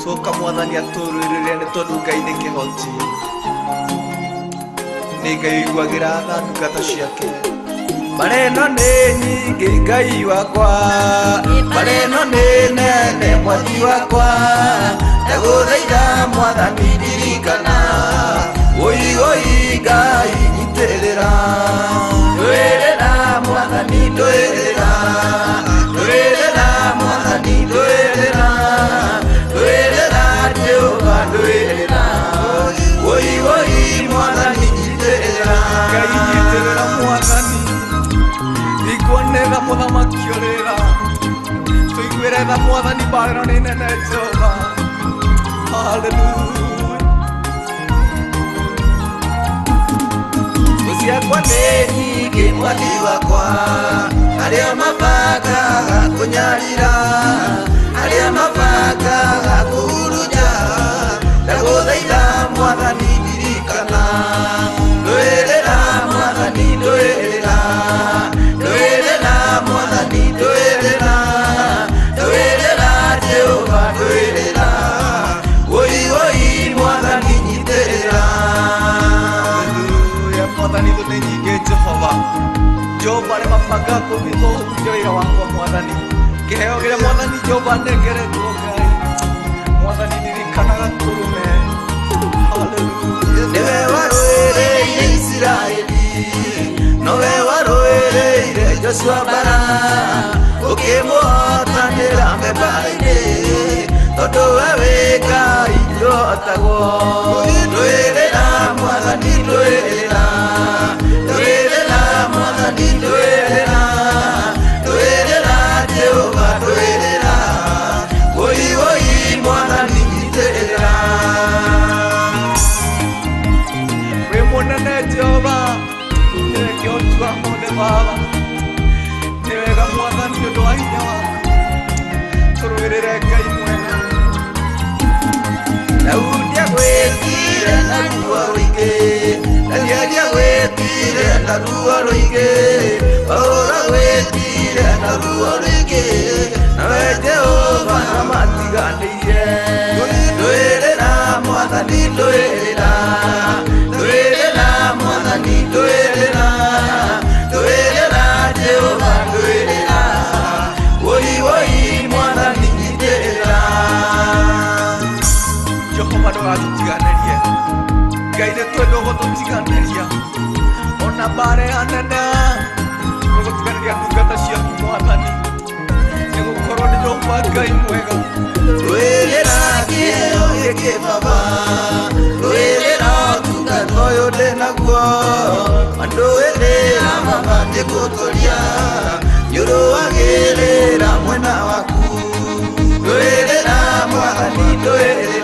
Tuoka mwathani atũrũĩrĩre nĩ tondũ Ngai nĩ kĩhoti. Nĩ Ngai ũiguagĩra tha ndungata ciake. Maneno nĩ nyingĩ Ngai wakwa, maneno nĩ nene mwathi wakwa, ndagũthaitha mwathani ndirikana, woi woi Ngai nyitĩrĩra, ndũĩrĩra mwathani ndũĩrĩra, ndũĩrĩra mwathani ndũĩrĩra, ndũĩrĩra Jehova ndũĩrĩra, woi woi mwathani nyitĩrĩra. Ngai nyitĩrĩra mwathani, iguanĩra mũthamaki ũrĩra, tũiguĩre tha mwathani mbara ĩno nĩ nene Jehova. Hallelujah. Thũ ciakwa nĩ nyingĩ mwathi wakwa, arĩa mabangaga kũnyarira, arĩa mabangaga kũhurunja, ndagũthaitha mwathani ndirikana, ndũĩrĩra mwathani ndũĩrĩra, ndũĩrĩra mwathani ndũĩrĩra, ndũĩrĩra Jehova ndũĩrĩra, woi woi mwathani nyitĩrĩra. Hallelujah. Mwathani thũ nĩ nyingĩ Jehova. Jehova arĩa mabangaga kũhunjia wĩra wakwa mwathani, kĩheo kĩrĩa mwathani Jehova anengeretwo Ngai, mwathani ndirikanaga kũrũme. Hallelujah. Nĩwe warũĩrĩire Isiraeli, nowe warũĩrĩire Joshua mbara, ũkĩmũhotanĩra mĩbara-inĩ, tondũ we wĩ Ngai ndũhotagwo. Ndũĩrĩra mwathani ndũĩrĩra, ndũĩrĩra mwathani ndũĩrĩra, ndũĩrĩra Jehova ndũĩrĩra, woi woi mwathani nyitĩrĩra. Wĩ mũnene Jehova, nĩwe kĩhoti wa mothe Baba, nĩ wega mwathani nĩ ũndũ wa hinya waku, tũrũĩrĩre Ngai mwega. Daudi agwĩtire na ruo rũingĩ, Danieli agwĩtire na ruo rũingĩ, Paũlũ agwĩtire na ruo rũingĩ, nawe Jehova ndũmatiganĩirie. Ndũĩrĩra mwathani ndũĩrĩra, ndũĩrĩra mwathani ndũĩrĩra, ndũĩrĩra Jehova ndũĩrĩra, woi woi mwathani nyitĩrĩra. Jehova ndũgatũtiganĩrie, Ngai nĩ twendwo gũtũtiganĩria, ona mbara yanene gũgũtiganĩria ndungata ciaku mwathani, nĩ gũkorwo nĩ Jehova Ngai mwega. Rũĩrĩra kĩheo gĩkĩ Baba, rũĩrĩra ũtungata ũyũ ndĩnaguo, ndũĩrĩra Baba nĩngũtũria, nĩũrũagĩrĩra mwena waku. Ndũĩrĩra mwathani ndũĩrĩra.